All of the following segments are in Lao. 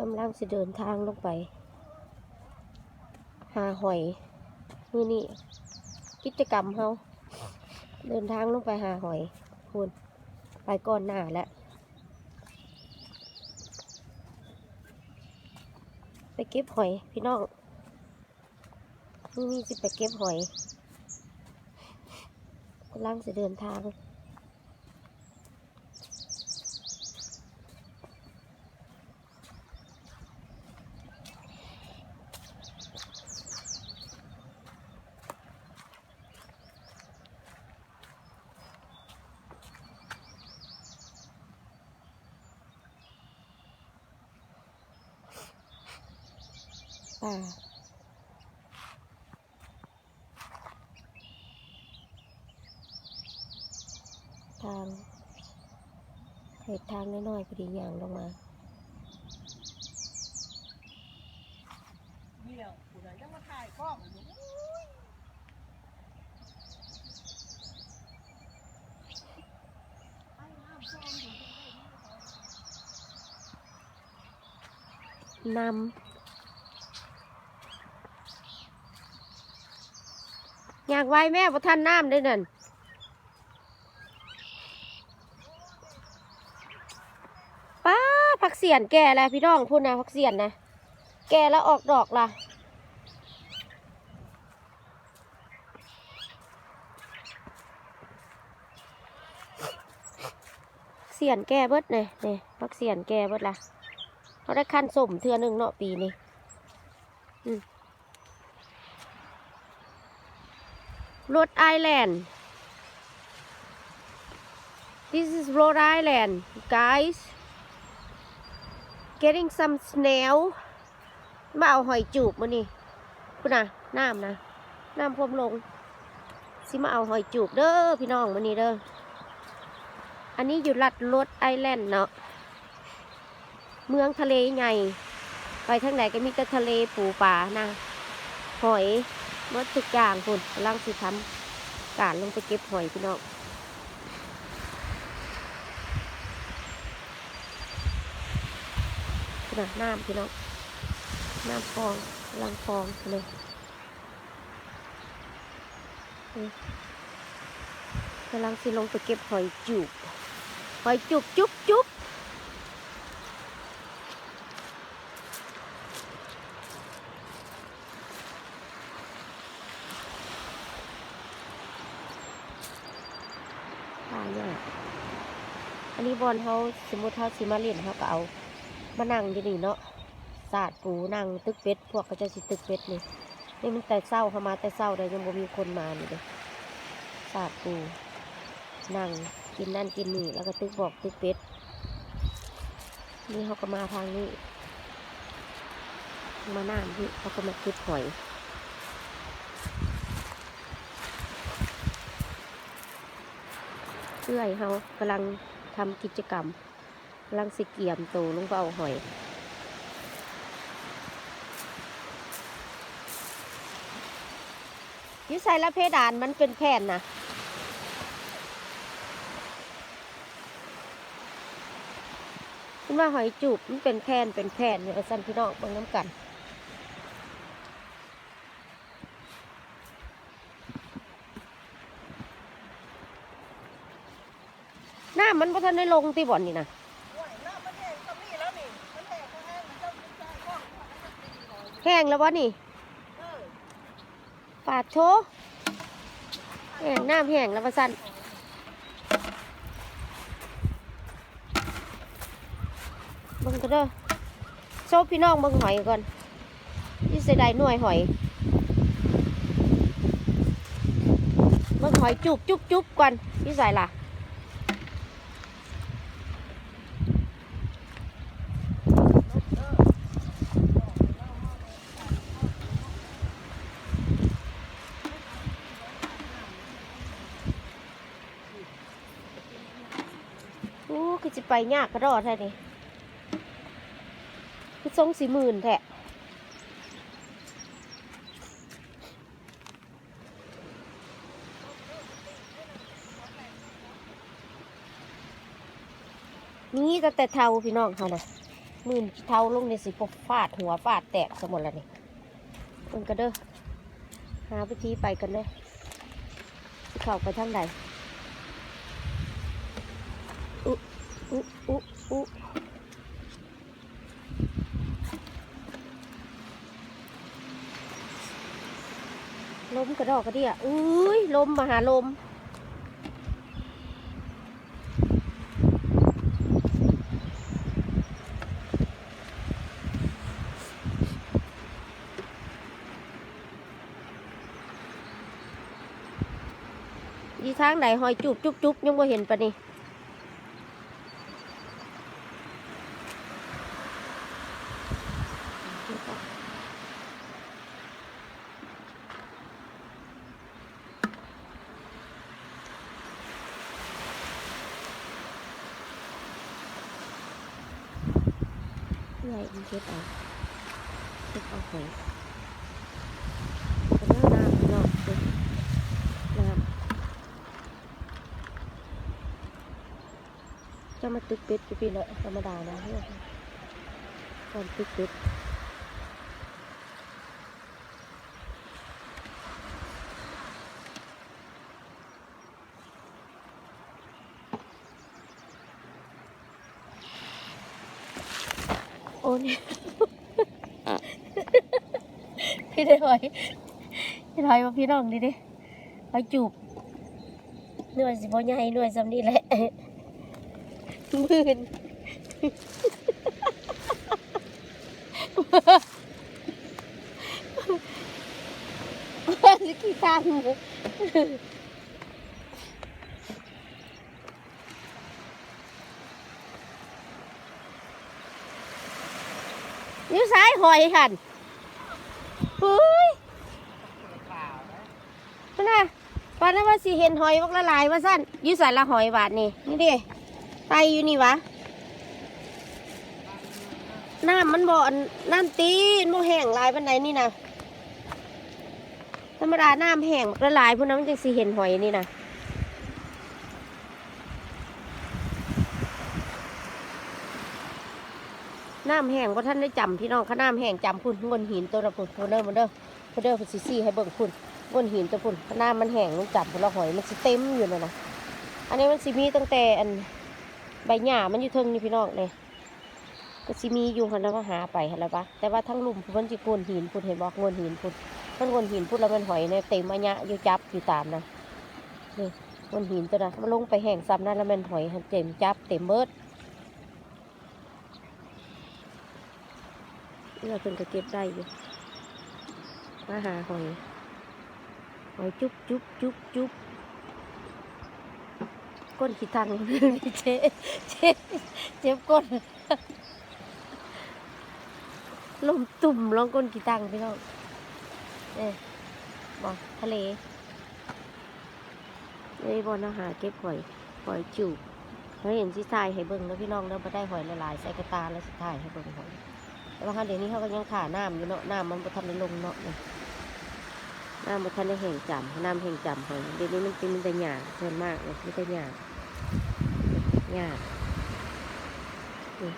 ກຳລັງຊິເດີນທາງລົງໄປຫາຫອຍ. ມື້ນີ້ກິດຈະກຳເຮົາເດີນທາງລົງໄປຫາຫອຍພຸ້ນ ໄປກ່ອນໜ້າແລ້ວ ໄປເກັບຫອຍພີ່ນ້ອງ. ມື້ນີ້ຊິໄປເກັບຫອຍ ກຳລັງຊິເດີນທາງ. ປ່າ ທາງ ເຮັດທາງນ້ອຍໆ ພໍດີຍ່າງລົງມາ. ນ້ຳ ຍ່າງໄວແມ່ ບໍ່ທັນນ້ຳເດ້ນັ້ນ. ປ້າ ຜັກສຽນແກ່ແລ້ວພີ່ນ້ອງ ພຸ້ນນະ ຜັກສຽນນະ ແກ່ແລ້ວອອກດອກລະ. ສຽນແກ່ເບິດນີ້ ນີ້ ຜັກສຽນແກ່ເບິດລະ. ເຮົາໄດ້ຄັ້ນສົ້ມເທື່ອໜຶ່ງເນາະປີນີ້. ອືມ Rhode Island. This is Rhode Island, guys. Getting some snail. ມາເອົາຫອຍຈູບມື້ນີ້ ພຸ້ນນະ ນ້ຳນະ ນ້ຳພວມລົງ. ຊິມາເອົາຫອຍຈູບເດີພີ່ນ້ອງມື້ນີ້ເດີ. ອັນນີ້ຢູ່ລັດ Rhode Island ເນາະ ເມືອງທະເລໃຫຍ່ ໄປທາງໃດກໍມີແຕ່ທະເລ ປູປານະ ຫອຍ ໝົດທຸກຢ່າງພຸ້ນ. ກຳລັງຊິທຳການລົງໄປເກັບຫອຍພີ່ນ້ອງ. ພຸ້ນນະ ນ້ຳພີ່ນ້ອງ ນ້ຳຟອງ ກຳລັງຟອງເລີຍ. ນີ້ ກຳລັງຊິລົງໄປເກັບຫອຍຈູບ ຫອຍຈູບຈຸບໆ. ຫາຍາກ. ອັນນີ້ບ່ອນເຮົາ ສົມມຸດເຮົາຊິມາຫຼິ້ນ ເຮົາກໍເອົາມານັ່ງຢູ່ນີ້ເນາະ ສາດປູ ນັ່ງຕຶກເບັດ ພວກເຂົາເຈົ້າຊິຕຶກເບັດນີ້. ນີ້ມັນແຕ່ເຊົ້າ ເຮົາມາແຕ່ເຊົ້າເດ້ ຍັງບໍ່ມີຄົນມານີ້ເດ້. ສາດປູ ນັ່ງກິນນັ້ນກິນນີ້ ແລ້ວກໍຕຶກບອກຕຶກເບັດ. ນີ້ເຮົາກໍມາທາງນີ້ ມານ້ຳນີ້ ເຮົາກໍມາເກັບຫອຍ. ເອື້ອຍເຮົາກຳລັງທຳກິດຈະກຳ ກຳລັງຊິກຽມໂຕລົງໄປເອົາຫອຍ. ຢູ່ໃສລະເພດານມັນເປັນແຜ່ນນະ? ເພິ່ນວ່າຫອຍຈູບມັນເປັນແຜ່ນ ເປັນແຜ່ນ ວ່າຊັ້ນ ພີ່ນ້ອງເບິ່ງນຳກັນ. ນ້ຳມັນບໍ່ທັນໄດ້ລົງຕິ ບ່ອນນີ້ນະ? ໂອ້ຍ ນ້ຳມັນແຫ້ງສ່ຳນີ້ແລ້ວນີ້ ມັນແຫ້ງກໍແຫ້ງ ມັນເຈົ້າ ແຫ້ງແລ້ວບໍ່ນີ້? ເອີ ປາດໂທ ແຫ້ງ ນ້ຳແຫ້ງແລ້ວວ່າຊັ້ນ. ເບິ່ງກ່ອນເດີ ໂຊພີ່ນ້ອງເບິ່ງຫອຍກ່ອນ ຢູ່ໃສໃດໜ່ວຍຫອຍ? ເບິ່ງຫອຍຈູບໆໆກ່ອນ ຢູ່ໃສລະ? ໂອ້ ຄືຊິໄປຍາກກະດໍ້ແທ້ນີ້ ຄືຊົງຊິມື່ນແທ້. ມີແຕ່ແຕ່ເຖົ້າພີ່ນ້ອງເຮົານະ ມື່ນຂີ້ເທົາລົງນີ້ ຊິບໍ່ຟາດຫົວຟາດແຕກຊະໝົດລະນີ້. ເບິ່ງກັນເດີ ຫາວິທີໄປກັນເດີ ຊິເຂົ້າໄປທາງໃດ? ອຸ ອຸ ອຸ ອຸ ລົມກະດອກກະເດຍ ອຸ້ຍ ລົມມະຫາລົມ. ຢູ່ທາງໃດ ຫອຍຈູບຈຸບຈຸບ ຍັງບໍ່ເຫັນປານນີ້. ເອື້ອຍເກັບເອົາ ເກັບເອົາຫອຍ ກຳລັງນ້ຳເນາະ ນ້ຳ ຈະມາຕຶກເບັດຢູ່ພີ້ແຫຼະ ທຳມະດານະ ການຕຶກເບັດ. ໂອ້ຍ ພີ່ໄດ້ຫອຍ ພີ່ໄດ້ຫອຍວ່າພີ່ນ້ອງນີ້ເດ້ ຫອຍຈູບ ໜ່ວຍຊິບໍ່ໃຫຍ່ ໜ່ວຍຊ່ຳນີ້ແຫຼະ ມື່ນ ຊິຂີ້ຄັນ. ຢູ່ໃສຫອຍຫັ້ນ? ເຮີ້ຍ ຫັ້ນນະ ປານນັ້ນວ່າຊິເຫັນຫອຍບັກຫຼາຍໆ ວ່າຊັ້ນ. ຢູ່ໃສລະຫອຍບາດນີ້? ນີ້ເດ້ ໄຕ່ຢູ່ນີ້ຫວາ? ນ້ຳມັນບໍ່ ອັນ ນ້ຳຕີນບໍ່ແຫ້ງຫຼາຍປານໃດນີ້ນະ. ທຳມະດານ້ຳແຫ້ງຫຼາຍໆ ພຸ້ນນະ ມັນຈັ່ງຊິເຫັນຫອຍນີ້ນະ. ນ້ຳແຫ້ງບໍ່ທັນໄດ້ຈຳ ພີ່ນ້ອງ. ຄັນນ້ຳແຫ້ງຈຳພຸ້ນ ໂງ່ນຫີນໂຕນະພຸ້ນ ພຸ້ນເດີ ພຸ້ນເດີ ພຸ້ນເດີ ເພິ່ນຊິຊີ້ໃຫ້ເບິ່ງພຸ້ນ ໂງ່ນຫີນໂຕພຸ້ນ. ຄັນນ້ຳມັນແຫ້ງລົງຈຳພຸ້ນລະ ຫອຍມັນຊິເຕັມຢູ່ນັ້ນນະ. ອັນນີ້ມັນຊິມີຕັ້ງແຕ່ ອັນ ໃບຫຍ້າມັນຢູ່ເທິງນີ້ ພີ່ນ້ອງ ນີ້. ກໍຊິມີຢູ່ຫັ້ນລະວ່າ ຫາໄປຫັ້ນລະວ່າ ແຕ່ວ່າທາງລຸ່ມພຸ້ນມັນຊິໂງ່ນຫີນພຸ້ນ ເຫັນບໍ່ ໂງ່ນຫີນພຸ້ນ. ມັນໂງ່ນຫີນພຸ້ນລະແມ່ນຫອຍແນວເຕັມອາຍະຢູ່ ຈັບຢູ່ຕາມນະ. ນີ້ໂງ່ນຫີນໂຕນະ ມັນລົງໄປແຫ້ງຊ່ຳນັ້ນລະແມ່ນຫອຍຫັ້ນເຕັມ ຈັບເຕັມເບິດ. ເອື້ອຍເພິ່ນກໍເກັບໄດ້ຢູ່ ມາຫາຫອຍ ຫອຍຈຸບ ຈຸບ ຈຸບ ຈຸບ. ກົ້ນຂີ້ຕັງ ເຈັບ ເຈັບ ເຈັບກົ້ນ ລົມຕຸ່ມລອງກົ້ນຂີ້ຕັງ ພີ່ນ້ອງ. ເອີ ບໍ່ ທະເລ ເອີ ບ່ອນເຮົາຫາເກັບຫອຍ ຫອຍຈູບ. ເຮົາເຫັນຊິຖ່າຍໃຫ້ເບິ່ງເດີ ພີ່ນ້ອງເດີ ບໍ່ໄດ້ຫອຍຫຼາຍໆ ໃສ່ກະຕ່າແລ້ວຊິຖ່າຍໃຫ້ເບິ່ງຫອຍ. ແຕ່ວ່າດຽວນີ້ເຮົາກໍຍັງຖ້ານ້ຳຢູ່ເນາະ ນ້ຳມັນບໍ່ທັນໄດ້ລົງເນາະ ນີ້ ນ້ຳບໍ່ທັນໄດ້ແຫ້ງຈຳ ນ້ຳແຫ້ງຈຳຫອຍ. ດຽວນີ້ມັນຊິມີແຕ່ຫຍ້າ ສ່ວນມາກນີ້ມີແຕ່ຫຍ້າ ຫຍ້າ ນີ້.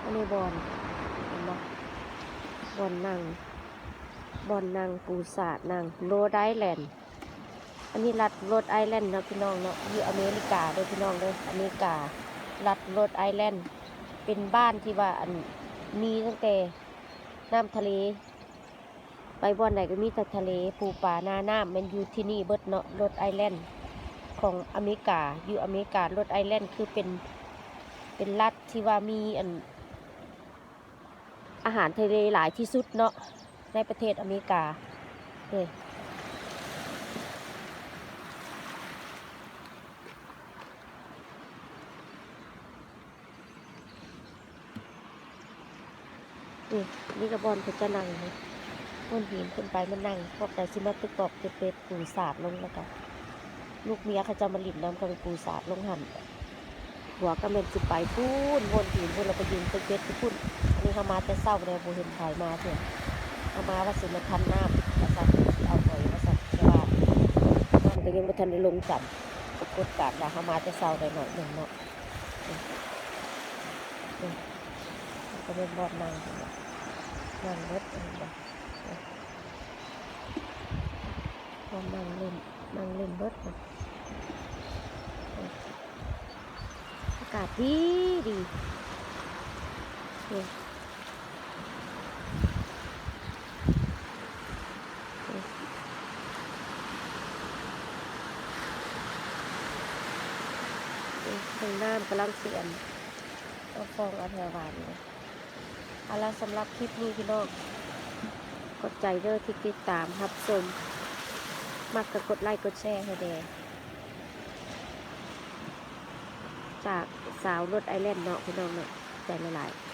ອັນນີ້ບ່ອນ ເຫັນບໍ່ ບ່ອນນັ່ງ ບ່ອນນັ່ງປູສາດນັ່ງ ໂຣດໄອແລນ. ອັນນີ້ລັດໂຣດໄອແລນເນາະ ພີ່ນ້ອງເນາະ ຢູ່ອາເມລິກາເດີ ພີ່ນ້ອງເດີ ອາເມລິກາ ລັດໂຣດໄອແລນ ເປັນບ້ານທີ່ວ່າ ອັນ ມີຕັ້ງແຕ່ນ້ຳທະເລ ໄປບ່ອນໃດກໍມີແຕ່ທະເລ ພູປາ ນານ້ຳ ແມ່ນຢູ່ທີ່ນີ້ເບິດເນາະ ໂຣດໄອແລນຂອງອາເມລິກາ. ຢູ່ອາເມລິກາ ໂຣດໄອແລນຄືເປັນ ເປັນລັດທີ່ວ່າມີ ອັນ ອາຫານທະເລຫຼາຍທີ່ສຸດເນາະ ໃນປະເທດອາເມລິກາເດ້. ນີ້ ນີ້ກໍບ່ອນເພິ່ນຈະນັ່ງ ໂງ່ນຫີນຂຶ້ນໄປມານັ່ງ. ພວກໃດຊິມາຕຶກຕອກເກັບເບັດ ປູສາດລົງ ແລ້ວກໍລູກເມຍເຂົາເຈົ້າມາຫຼິ້ນນຳ ກໍໄປປູສາດລົງຫັ້ນ. ຜົວກໍແມ່ນຊິໄປພຸ້ນ ໂງ່ນຫີນພຸ້ນ ແລ້ວໄປຢືນຕຶກເບັດຢູ່ພຸ້ນ. ອັນນີ້ເຮົາມາແຕ່ເຊົ້າແລ້ວ ບໍ່ເຫັນໃຜມາເທື່ອ. ເຮົາມາວ່າຊິມາທຳນ້ຳວ່າຊັ້ນ ຊິເອົາຫອຍວ່າຊັ້ນ ແຕ່ວ່າ ຍັງບໍ່ທັນໄດ້ລົງຈຳ ປາກົດການວ່າເຮົາມາແຕ່ເຊົ້າໄດ້ໜ້ອຍໜຶ່ງເນາະ. ນີ້ ນີ້ ນີ້ ມັນກໍແມ່ນບ່ອນນັ່ງ ນັ່ງເບິດ ເຫັນບໍ່? ນີ້ ບ່ອນນັ່ງຫຼິ້ນ ນັ່ງຫຼິ້ນເບິດ ນີ້ ນີ້ ອາກາດດີດີ ນີ້. ເບິ່ງນ້ຳກຳລັງຊິອັນ ເອົາຟອງເອົາແຖວຫວານຢູ່. ເອົາລະ ສຳລັບຄລິບນີ້ພີ່ນ້ອງ ຂອບໃຈເດີທີ່ຕິດຕາມຮັບຊົມ ມັກກໍກົດໄລ້ກົດແຊໃຫ້ແດ່. ຈາກສາວລົດໄອແລນເນາະ ພີ່ນ້ອງເນາະ ຂອບໃຈຫຼາຍໆ.